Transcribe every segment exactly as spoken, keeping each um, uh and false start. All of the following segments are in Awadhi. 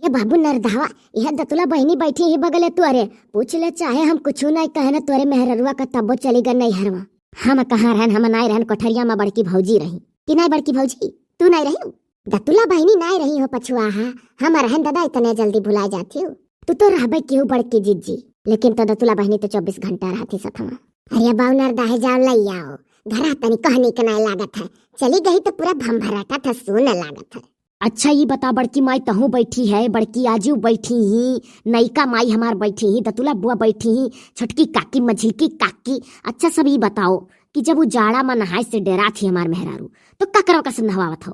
बाबू नरदहवा, यह दतुला बहिनी बैठी ही बगले तोरे, पूछ ले चाहे हम कुछु नाई कहन तोरे मेहररुआ का, तब्बो चली गन नैहरवा। हम कहाँ रहन, हम नाई रहन, कोठरिया मा बड़की भौजी रही। कि नाई बड़की भौजी, तू नाई रही? दतुला बहिनी नाई रही हो पछुआहा, हम रहन दादा इतने जल्दी भुलाए जाती हो। तू तो रहबे केहू बड़की जिज्जी, लेकिन तो दतुला बहिनी तो चौबीस घंटा रहती सथवा। अरे बाऊ नरदहे जाओ लई आओ, घरा तनी कहनी के नाई लागत है, चली गई तो पूरा भमभराटा था सून लागत है। अच्छा, ई बता बड़की माई, तहूँ बैठी है, बड़की आजू बैठी ही, नईका माई हमार बैठी ही, दतुला बुआ बैठी ही, छोटकी काकी, मझिलकी काकी। अच्छा, सब ई बताओ कि जब उ जाड़ा मा नहाए से डेरात ही हमार मेहरारू, तो ककरवा का से नहवावत हो?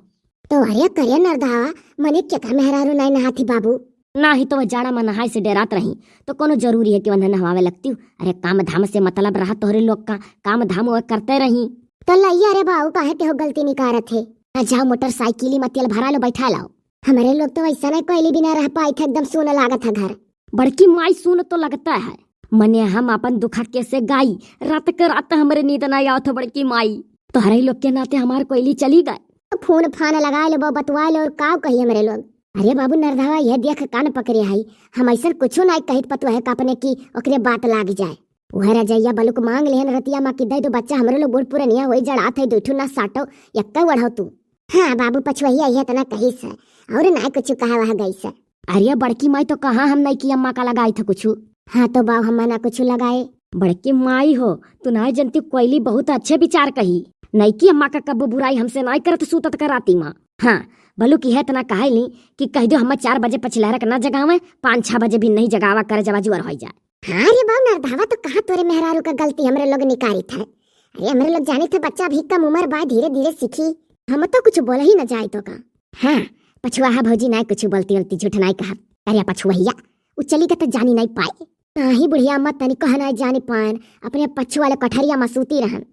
तो अरे करे नरदहवा, मने केकर मेहरारू नाई नहाती बाबू? ना ही तो वह जाड़ा मा नहाए से डेरात रही, तो कोनो जरूरी है कि वन्हें नहवावे लगती हो? अरे काम धाम से मतलब रहा तोहरे लोग का, काम धाम वो करते रही। तो लइया रे बाऊ, काहे के हो गलती निकारत है? आ जाओ मोटरसाइकिल मा तेल भरा लो, बैठा लाओ। हमरे लोग तो वैसा नहीं कोयली बिना रह पाई थे, एकदम सून लागत है घर। बड़की माई सून तो लगता है, मने हम अपन दुखा कैसे गाई, रात के रात हमरे नींद ना आवत है बड़की माई। तोहरे लोग के नाते हमार कोयली चली गए। तो फोन फान लगा लेबो, बतवा ले और काव कही हमरे लोग। अरे बाबू नरदहवा, यह देख कान पकड़े आई, हम ऐसा कुछ नहीं कहित पतुआ है का अपने की ओकरे बात लाग जाए। वह रजैया बलुक मांग लेहन रतिया मा कि दे दो बच्चा, हमरे लोग बूढ़ पुरनिया होई जड़ात है, दुठू ना साटो, यक्का ओढ़ो तू। हाँ बाबू, पछुआहिया यह तना कही से, और ना कुछ कहा वह गई से। अरे बड़की माई, तो कहाँ हम नईकी अम्मा का लगाई था कुछ? हाँ तो बाऊ, हम ना कुछ लगाए। बड़की माई हो, तू ना जनती कोयली बहुत अच्छे विचार कही। नईकी अम्मा का कब्बो बुराई हमसे नाई करत सूतत का राती मा। हाँ, बलुक यह तना कहली कि कह दो हम चार बजे पछलहरक ना जगावे, पाँच छह बजे भी नहीं जगावा, करे जवा जुअर होई जाए। हाँ रे बाऊ नरदहवा, तो कहाँ तोरे मेहरारू का गलती हमरे लोग निकारी था। अरे हमरे लोग जानी था बच्चा अभी कम उम्र बा, धीरे धीरे सीखी। हम तो कुछ बोल ही न जाए तो का। हाँ, पछुआहा भौजी नाई कुछ बोलती उलती झूठ नाई कहत। अरे पछुआहिया, उ चली गए तो जानी नाई पाए। नाही बुढ़िया मत तनी कह नाई जानी पान, अपने पछुआ वाले कठरिया मा सूती रहन।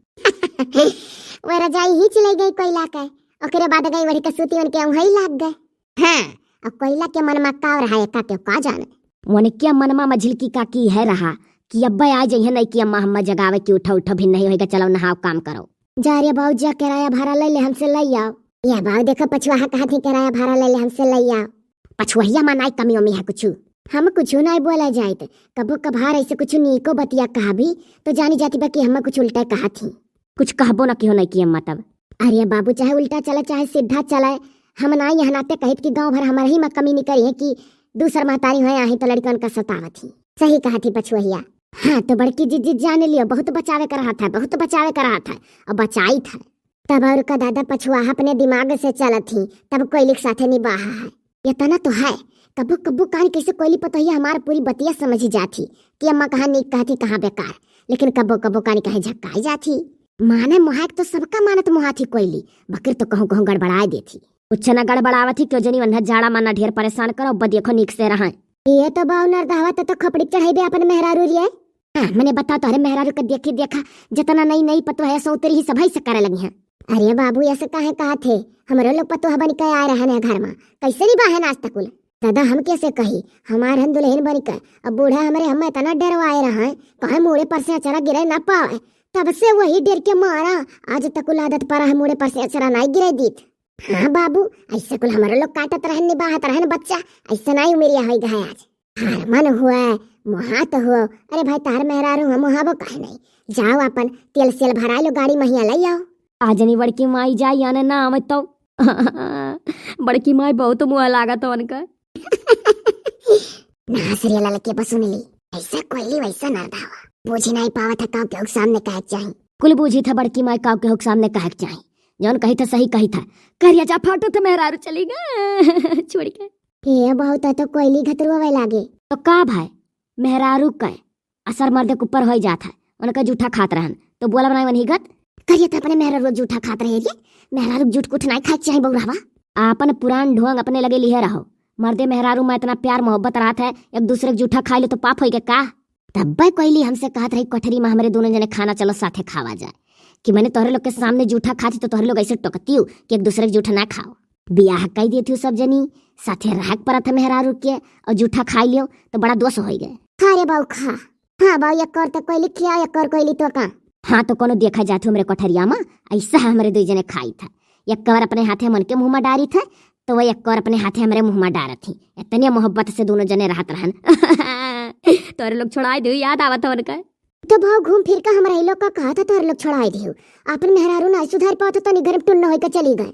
वह रजाई ही चले गई कोयला के, ओकरे बाद गई वही के सूती उनके उहई लाग गए। हाँ, अब कोयला के मनमा का रहा एका के का जाने। उनके मनमा मझिलकी काकी है रहा कि अब्बे आ जइहे नईकी अम्मा हम्मा जगावे कि उठो उठो, भी नहीं होएगा, चलो नहाओ काम करो। जा रे बाऊ, जा किराया भाड़ा ले ले हमसे लई आओ। या बाऊ देखो पछुआहा कहा थी किराया भाड़ा ले ले हमसे लई आओ। पछुआहिया मा नाई कमी उमी है कुछ? हम कुछ नाई बोला जाइत, कबो कभार ऐसे कुछ नीको बतिया कहा भी तो जानी जाती बा कि हम कुछ उल्टा कहा थी। कुछ कहबो ना किहो नईकी अम्मा तब। अरे बाबू, चाहे उल्टा चले चाहे सीधा चले, हम ना यहाँ नाते कहित कि गाँव भर हमारे ही मा कमी निकरी है कि दूसर महतारी हुए आही तो लड़कन का सतावत ही। सही कहा थी पछुआहिया। हाँ तो बड़की जिज्जी जान लियो, बहुत बचावे का रहा था, बहुत बचावे का रहा था, अब बचाई था। तब और का दादा पछुआहा अपने दिमाग से चलत ही, तब कोयली के साथे निबाहा है। इतना तो है, कबो कबो कान कैसे कोयली पतोहिया हमार पूरी बतिया समझी जात ही कि अम्मा कहाँ नीक कहत ही, कहाँ बेकार, लेकिन कबो कबो कान कहे झक्काई जात ही। माने मोहाक तो सबका मानत मोहात ही कोयली, बकिर तो कहूँ कहूँ गड़बड़ाए देत ही। कुछ न गड़बड़ावत ही, क्यों जनी वन्हा जाड़ा मा ना ढेर परेशान करो, अब देखो नीक से रहा। ये तो बाऊ नरदहवा, तो, तो खपड़ी चढ़ाई बे अपन मेहरारू रिये। हाँ, मने बताओ तोहरे मेहरारू के देखी देखा, जितना नई नई पतोह है सो उतरी ही सभई से करे लगी हैं। अरे बाबू, ऐसे काहे कहा थे? हमरो लोग पतोह बन के आए रहन है घर मा, कैसे निबाहन आज तकुल? दादा हम कैसे कही, हमार हन दुल्हन बन के, अब बूढ़ा हमरे हम इतना डरवाए रहा है, कहे मूड़े पर से अचरा गिरे ना पावे, तब से वही डर के मारा आज तकुल आदत पड़ा है मूड़े पर से अचरा नाई गिरे दीत। हाँ बाबू, ऐसे कुल हमरो लोग काटत रहन, निबाहत रहन बच्चा, ऐसे नाई उमेरिया होई गए आज। हार मन हुआ, मोहात हो। अरे भाई, तार मेहरारू हम मोहाबो काहे नहीं? जाओ अपन तेल सेल भराए लो, गाड़ी महिया ले आओ। आ जनी बड़की माई जाई, आने ना आवे तो। बड़की माई बहुत मुँह लागत हो उनका। नास रे ललके बस सुन ली, ऐसा कोयली वैसा नरदावा। बूझी नहीं पावत है काव केहू के सामने कहे के चाही। कुल बूझी था बड़की माई काव केहू के सामने कहे के चाही। जौन कही था सही कही था। करिया जा फाटो था मेहरारू चली गए छोड़ के। ये बहुत है तो कोयली घतरुआ वे लागे। तो का भाई, मेहरारू के असर मर्दे के ऊपर होई जात है। उनका जूठा खात रहन तो बोला बनाए वनही गत। करिया तो अपने मेहरारू जूठा खात रहे रे। मेहरारू जूठ कुठ नहीं खाए के चाही बउरावा। आपन पुरान ढोंग अपने लगे लिहे रहो। मर्दे मेहरारू मा इतना प्यार मोहब्बत रहत है, एक दूसरे के जूठा खाई लो तो पाप होई के का? तब्बे कोयली हमसे कहत रही कोठरी मा हमरे दोनों जने खाना चलो साथे खावा जाए। कि मने तोहरे लोग के सामने जूठा खाती तो तोहरे लोग ऐसे टोकती हो कि एक दूसरे के जूठा ना खाओ। बियाह कई देती हो सब जनी, साथे रहक परत है मेहरारू के और जूठा खाई लियो तो बड़ा दोष होई गए। खा रे बाऊ खा। हाँ बाऊ, एक और तो कोयली खिया, एक और कोयली तो का। हाँ तो कोनो देखा जात हो हमरे कोठरिया मा, ऐसा हमरे दो जने खाई था। एक कवर अपने हाथे मन के मुँह मा डारी था, तो वो एक और अपने हाथे हमरे मुँह मा डारत ही। इतने मोहब्बत से दोनों जने रहत रहन। तोरे लोग छोड़ाई दियो, याद आवत है उनका। तो भाव घूम फिर के हमरा ई लोग का कहत है तोरे लोग छोड़ाई दियो। अपन मेहरारू ना सुधार पावत है, तनी घर में टुन्न होई के चली गए।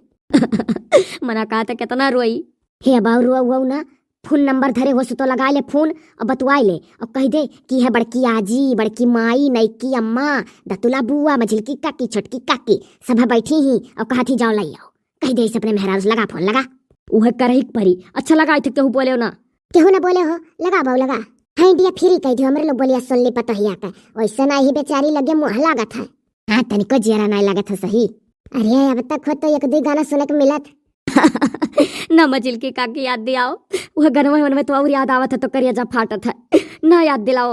मना कहत है कितना रोई। हे बाऊ, रोआ हुआ ना, फोन नंबर धरे हो सो तो लगाइ ले फोन और बतुआइ ले और कहि दे कि है बड़की आजी, बड़की माई, नईकी अम्मा, दतुला बुआ, मझिलकी काकी, छोटकी काकी, सब है बैठी ही और कहत ही जाओ लइ आओ। कहि दे इसे अपने मेहरारू से, लगा फोन, लगा। उहे करही के परी। अच्छा लगाइ थे, केहू बोले हो ना। केहू ना बोले हो, लगा बाऊ लगा। हाँ इंडिया फ्री कहि दियो, हमरे लोग बोलिया सुन ली पतोहिया का। वैसे ना ही बेचारी लगे मुँह लागत है। हाँ, तनिको जियरा नाई लागत है सही। अरे, अब तक हो तो एक दुई गाना सुने के मिलत। ना मझिलकी काकी याद दियाओ, वह गनवे वनवे तो और याद आवत है तो करेजा फाटत है। ना याद दिलाओ।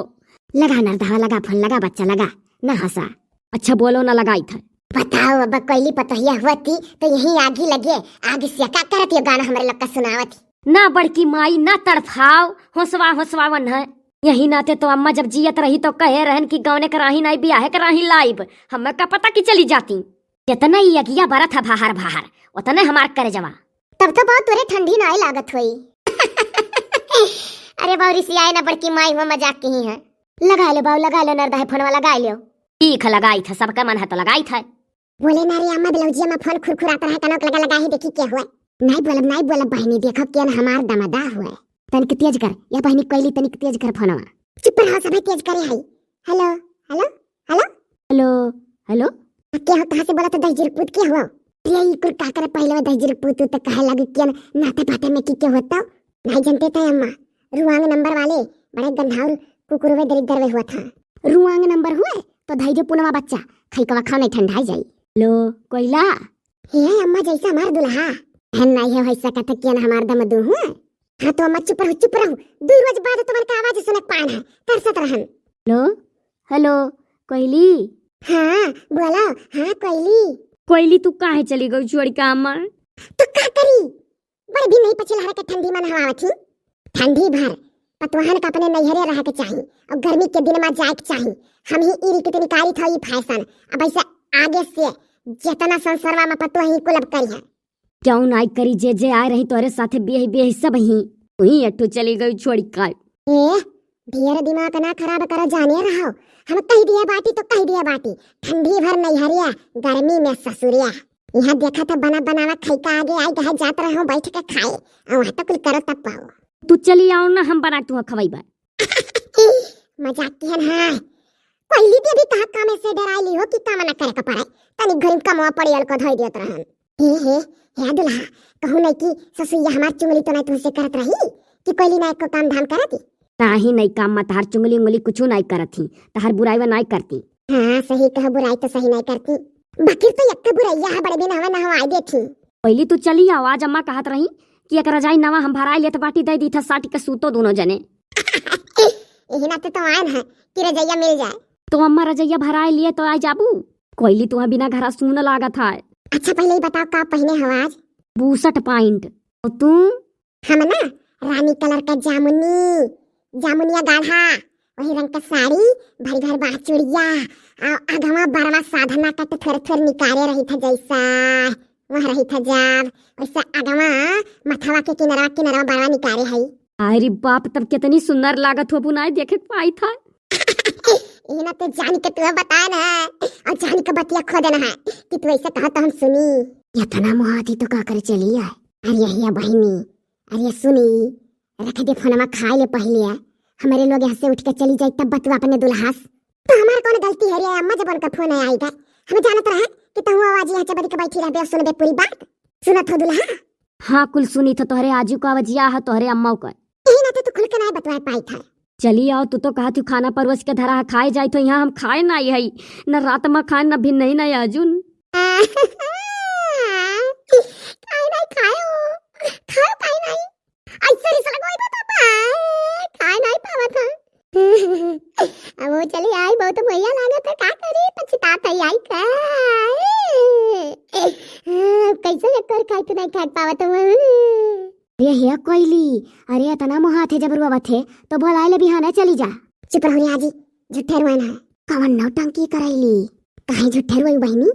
लगा नरदहा, लगा फोन, लगा बच्चा, लगा। ना हंसा। अच्छा बोलो ना लगाई था। बताओ, अब कोइली पतोहिया होती तो यहीं आगी लगे, आग से का करत ये गाना हमरे लोग का सुनावत। ना बड़की माई, ना तड़फाओ, होसवा होसवावन है। यही नाते तो अम्मा जब जियत रही तो कहे रहन कि गौने कराही नाई बियाहे कराही लाइब। हमें का पता कि चली जाती। जितना ही अगिया बरत है बाहर बाहर, उतने हमार करेजवा। तब तो बहुत तोरे ठंडी नाई लागत होई। अरे बाऊ रिसियाए ना बड़की माई, हुआ मजाक की ही है। लगा लो बाऊ, लगा लो नरदहा फोनवा, लगा लो। ठीक है, लगाई था, सबका मन है तो लगाई था। बोले ना रे अम्मा, ब्लाउजिया में फोन खुरखुरात रहा, कनक लगा लगा ही देखी के हुआ। नाई बोलब, नाई बोलब बहिनी, देखो केन हमार दमदा हुआ। तनिक तेज कर, या बहिनी कोइली तनिक तेज कर फोनवा। चुप रहो, सबै तेज करे है। हेलो, हेलो, हेलो। हेलो, हेलो। के हो, कहाँ से बोला था दहिजर पूत, के हो? रे ई कुल का करे, पहले में दहिजर पूत तो कहे लगे केन नाते पाते में की के होता। नाई जनते थे अम्मा, रुआंग नंबर वाले बड़े गंधाउर कुकुरवे दरिद्रवे हुआ था। रुआंग नंबर हुए तो धई दे पुनवा बच्चा, खइकवा खाओ नहीं ठंडाई जाई। लो कोइला। हे अम्मा जैसा हमार दुल्हा। बहन नहीं है वैसा कथा किया ना हमार दम दू हुआ। हाँ तो अम्मा चुप रहो, चुप रहो। दू रोज बाद तुम्हारे का आवाज सुनक पान है, तरसत रहन। लो, हेलो, कोइली। हाँ, बोलो। हाँ कोइली। कोइली तू काहे चली गई छोड़ी का अम्मा? तो का करी? बड़ भी नहीं पछिलहरा के ठंडी मन हवावत ही। ठंडी भर पतवाहन का अपने नैहरे रहे के चाही और गर्मी के दिन में जाए के चाही। हम ही ई रिकट निकारी था ई फैशन। अब ऐसे आगे से जितना संसारवा में पतोह ही कुलब करी है। क्यों नाई करी, जे जे आए रही तोरे साथे बियही बियही सब ही। तू ही अट्ठू चली गई छोड़ी का। ए, ढेर दिमाग ना खराब करा जाने रहो। हम कह दिया बाटी तो कह दिया बाटी। ठंडी भर नैहरिया, गर्मी में ससुरिया। यहाँ देखा था बना बनावा खाई का आगे आई गए जात रहे हो बैठ के खाए। और वहाँ तो कुल करो तब पाओ। तू चली आओ ना, हम बना तू खवाई बा। मजाक किहन है। कोइली भी अभी कहा काम से डराई ली हो कि काम ना करे के पड़े। तनी घरी कमवा पड़ियल को धोई देत रहन। हे, हे, हे दुल्हा, कहूँ नहीं कि ससुइया हमार चुंगली तो नहीं तुमसे करत रही कि कोइली ना एको काम धाम करती। नाही, नहीं काम मा तहार चुंगली उंगली कुछ नहीं करत ही, तहार बुराई वा नहीं करती। हाँ, सही कहो, बुराई तो सही नहीं करती। बाकी तो एक बुरैया है, बड़े बिन हवा ना हवा देती। पहली तू चली आओ, आज अम्मा कहत रही कि एक रजाई नवा हम भराई लेत बाटी, दे दी था साटी के सूतो दोनों जने। यही नाते तो आयन है कि रजैया मिल जाए। तो अम्मा रजैया भराए लिए तो आ जाबू। कोइली तुहा बिना घरा सून लागत है। अच्छा पहले ही बताओ का पहने हो आज? बूसट पैंट। और तू? हम ना रानी कलर का जामुनी, जामुनिया गाढ़ा, वही रंग का साड़ी, भरी भर बाह चूड़िया, आ, अगवा बरवा साधना का तो थोड़े थोड़े निकारे रही था जैसा, वह रही था जाब, वैसा अगवा मथवा के किनरवा किनरवा बरवा निकारे है। अरे बाप, तब कितनी सुंदर लागत हो बुनाई देखे के पाई था। इना तो जान के तू बताए ना, और जान के बतिया खो देना है कि तू ऐसे कहा तो हम सुनी। इतना मुहाती तो का करे चली आए। अरे यहिया बहिनी, अरे सुनी, रख दे फोनमा खाए ले पहले। हमारे लोग यहाँ से उठ के चली जाए तब बतुआ अपने दुल्हा से। तो हमार कौन गलती है रे अम्मा, जब उनका फोन आएगा? हम जानत रहे कि तहु आवाज यहाँ चबरी के बैठी रहबे और सुनबे पूरी बात। सुनत हो दुल्हा? हाँ, कुल सुनी था तोहरे आजू का आवाजिया है तोहरे अम्मा का। यही ना तो तू खुल के ना बतवाए पाई था। चली आओ, तू तो कहा तू खाना परोस के धरा है, खाए जाए तो यहाँ हम खाए ना आई है, न रात में खाए न भी नहीं ना आजुन। खाए नहीं खाए हो, खाओ खाए नहीं। ऐसे रिस लगोई बा पापा, खाए नहीं पावा था। अब वो चली आई, बहुत बढ़िया लागत है, का करी, पछतात है आई का। कैसे एक और खाए तो नहीं खाए पावा था। अरे हे कोइली, अरे इतना मोहात है जब रोवत है तो बोलाए ले बिहाना चली जा। चुप रहो रे आजी, झूठे रोए ना। कवन नौटंकी करैली? काहे झूठे रोई बहिनी?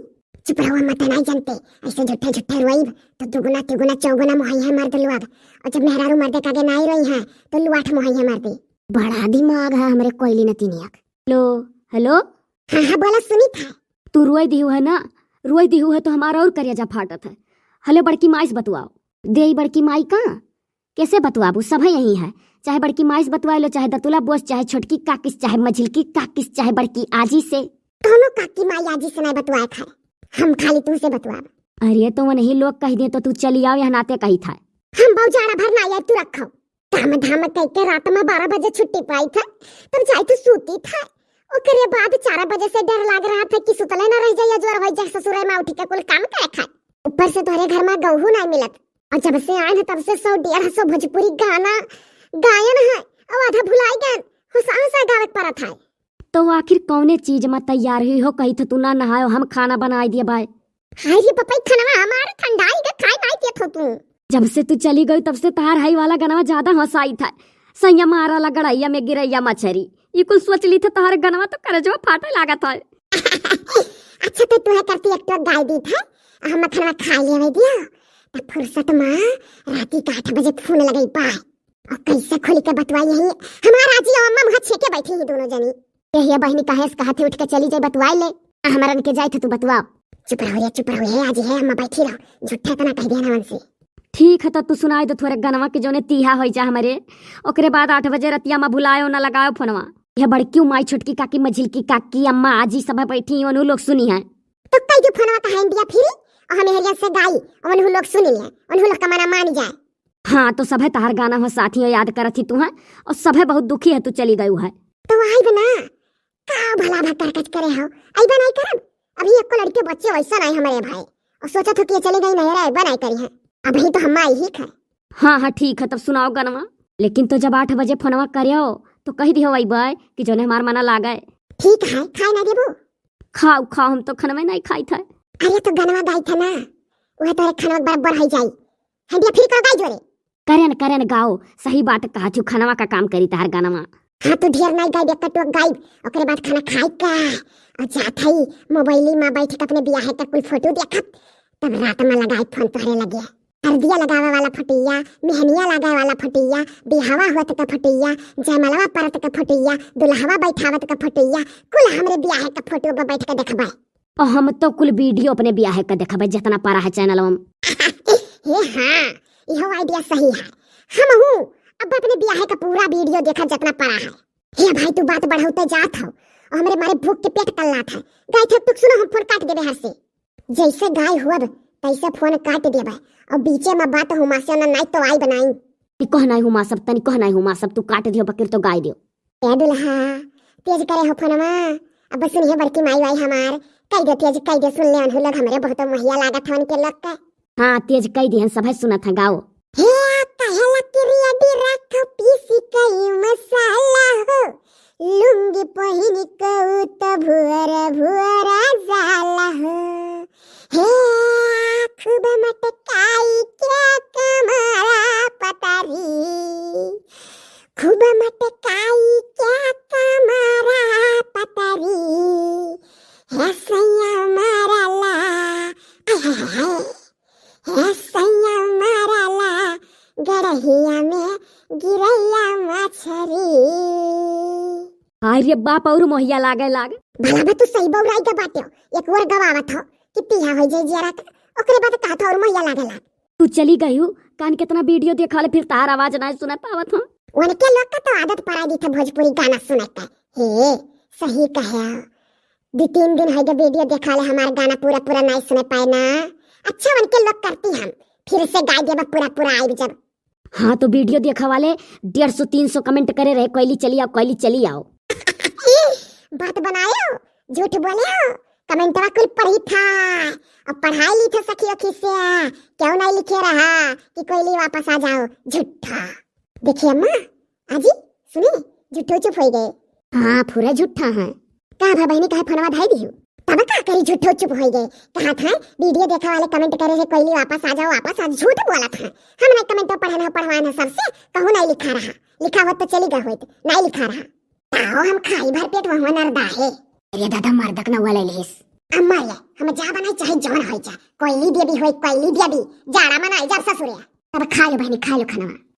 चुप रहो, अम्मा त नाई जनते। ऐसे झूठे झूठे रोइब तो दुगुना तिगुना चौगुना मोहइहैं मर्द लोग। और जब मेहरारू मर्दे के आगे नाई रोइहैं तो लुआठ मोहइहैं मर्दे। बड़ा दिमाग है हमरे कोइली नतिनिया के। हेलो, हेलो। हाँ, हाँ, बोला, सुनित है। तू रोई दिहू है ना, रोई दिहू है तो हमार और करेजा फाटत है। हेलो, बड़की माई से बतुआओ। देई बड़की माई का? कैसे बतुआबू? सभे यही है। चाहे बड़की माई से बतुआ लो, चाहे दतुला बोस, चाहे छोटकी काकी से, चाहे मझिलकी काकी से, चाहे बड़की आजी से। कौनो काकी माई आजी से नहीं बतुआए खाए। हम खाली तू से बतुआब। अरे तो वनही लोग कहि दे तो तू चली आओ, यहाँ नाते कही था। हम बौजाड़ा भर ना आए, तू रखो। काम धाम कइके रात में बारह बजे छुट्टी पाई था, तब जाई तो सूती था। ओकरे बाद चार बजे से डर लाग रहा था कि सुतले ना रह जाए, जोर हो जाए ससुरे में उठी के कुल काम करे खाए। ऊपर से तोहरे घर में गहू नहीं मिलत, और जब से आए हैं तब से सौ डेढ़ सौ भोजपुरी गाना गायन है, और आधा भुलाई गए, हुसा हुसा गावे के पड़त है। तो आखिर कौने चीज में तैयार हुई हो? कही तो तू ना नहायो, हम खाना बनाई दिए बाय। हाय रे पपई, खानवा हमार ठंडाई के खाए नाई देत हो तू। जब से तू चली गई तब से तहार हाई वाला गनवा ज्यादा हंसाई था। सैया मारा ला गड़ैया में गिरैया मछरी, ई कुल सोच ली थे तहार गनवा तो करजवा फाटे लागत है। अच्छा तो तू है करती एक टोक गाय दी था, हम खानवा खा लेवे दिया। तब फुर्सत में राती का आठ बजे फोन लगई पाए। और कैसे खुल के बतवाई यही हमार आजी और अम्मा मुँह छेके बैठी ही दोनों जनी। यही बहनी कहे से कहत है उठ के चली जाए बतवाई ले। आ, हमरन के जाए थे तू बतवाओ। चुप रहो रे, चुप रहो, हे आजी हे अम्मा बैठी रहो, झूठे इतना कह दिया ना उनसे। ठीक है, तो तू सुनाई दो थोड़े गनवा के जौने तीहा होई जा हमरे। ओकरे बाद आठ बजे रतिया में भुलायो ना लगायो फोनवा। यह बड़की माई, छोटकी काकी, मझिलकी काकी, अम्मा, आजी सब बैठी, ओनहु लोग सुनी है। तो कई दे फोनवा कहा इंडिया फिरी, और हमें हरिया से गाई, और ओनहु लोग सुनी ले, ओनहु लोग का मना मान जाए। हाँ, तो सभे तहार गाना हो साथी हो याद करत ही तू है, और सभे बहुत दुखी है तू चली गयू है। तो आई बना, का भला भा करकच करे हो, आई बनाई करब। अभी एको लड़के बच्चे वैसा नहीं हमारे भाई, और सोचत हो कि ये चली गई नहीं रे, बनाई करी है। अभी तो हम आई ही खाए। हाँ, हाँ, ठीक है, तब सुनाओ गनवा। लेकिन तो जब आठ बजे फोनवा करियो, तो कह दियो आई बाय कि जोने हमार मना लागे। ठीक है, खाए ना देबो? खाओ, खाओ, हम तो खनवे नहीं खाई था। अरे तो गनवा गाई था ना, वह तोरे खनवा बराबर हो जाई। हंडिया फिर करो गाई जोरे। करेन, करेन गाओ, सही बात कहा थी, खनवा का काम करी तहार गनवा। हाँ, तो ढेर नहीं गाइब, एक टोक गाइब, ओकरे बाद खाना खाई का, और जात हई मोबाइली में बैठ के अपने बियाहे का कुल फोटो देखत, तब रात में लगाई फोन तोहरे लगे। हरदिया लगावे वाला फोटोइया, मेहनिया लगावे वाला फोटोइया, बिहावा होत का फोटोइया, जयमलवा परत का फोटोइया, दुल्हवा बैठावत का फोटोइया, कुल हमरे बियाहे का फोटो पर बैठ के देखबे। और हम तो कुल वीडियो अपने बियाहे का देखबे, जितना पड़ा है चैनल में। हे हाँ, इहो आइडिया सही है। हम हूँ अब अपने बियाहे का पूरा वीडियो देखा जितना पड़ा है। हे भाई, तू बात बढ़ाते जात हो और हमरे मारे भूख के पेट कल्लात है। गाय थे, तू सुनो, हम फोन काट देबे हर से। जैसे गाय हुअब तैसे फोन काट देबे, और बीचे में बात हुमासे ना, नाई तो आई बनाई। तनी कह नाई हुमासब, तनी कह नाई हुमासब, तू काट दियो बकिर तो गाय दियो। ए दुल्हा, तेज करे हो फोनवा, अब सुन हे बड़की माई वाई हमार, कह दे तेज, कह दे, सुन ले अनहु लोग, हमरे बहुत मोहिया लागत है उनके लोग के। हाँ, तेज कह दिहन, सभे सुनत है, गाओ। हे कहेला कि रेडी रख पीसी कई मसाला हो, लुंगी पहिन के उ त भुअर भुअर जाला हो। हे खूब मटकाई के कमरा पतरी, खूब मटकाई के कमरा पतरी, हे सैया मारला, आय हाय हाय। हे सैया मारला, गड़हिया में गिरैया मछरी। हाय रे बाप, और मोहिया लागे लाग। भला बा तू सही बौराई के बाटे, एक ओर गवावत हो कि पीहा हो जाए जियरा का, ओकरे बाद कहत हो और मोहिया लागे लाग। तू चली गई हूँ, कान कितना वीडियो देखा ले, फिर तार आवाज ना सुना पावत हो। उनके लोग का तो आदत पड़ा दी था भोजपुरी गाना सुने का। हे, सही कहे। दो तीन दिन है जो वीडियो देखा ले, हमार गाना पूरा पूरा नहीं सुने पाए ना। अच्छा, उनके लोग करती हम, फिर से गाय देबा पूरा पूरा आइब जब। हाँ, तो वीडियो देखा वाले डेढ़ सौ तीन सौ कमेंट करे रहे, कोयली चली आओ, कोयली चली आओ। बात बनायो, झूठ बोले हो, कमेंटवा कुल पढ़ी था, अब पढ़ाई ली था सखी अखी से, क्यों नहीं लिखे रहा कि कोयली वापस आ जाओ, झूठा। देखिए अम्मा, आजी, सुनी, झूठो चुप हो गए। हाँ, पूरा झूठा है। का भा बहनी, काहे फोनवा धाई दिहू? तब का करी, झूठो चुप हो गए। कहा था, वीडियो देखा वाले कमेंट करे से कोयली वापस आ जाओ, वापस आ, झूठ बोला था। हम नहीं कमेंट पढ़े ना पढ़वाए ना सबसे, कहूँ नहीं लिखा रहा। लिखा होत तो चली गए होत, नहीं लिखा रहा। ताओ हम खाई भर पेट वहाँ नरदा है। अरे दादा, मर्दक न वाला लेस। अम्मा रे, हम जा बनाई चाहे जवन होई जा, कोयली देवी होई, कोयली देवी, जाड़ा मनाई जा ससुरे। तब खा लो बहनी, खा लो खानवा।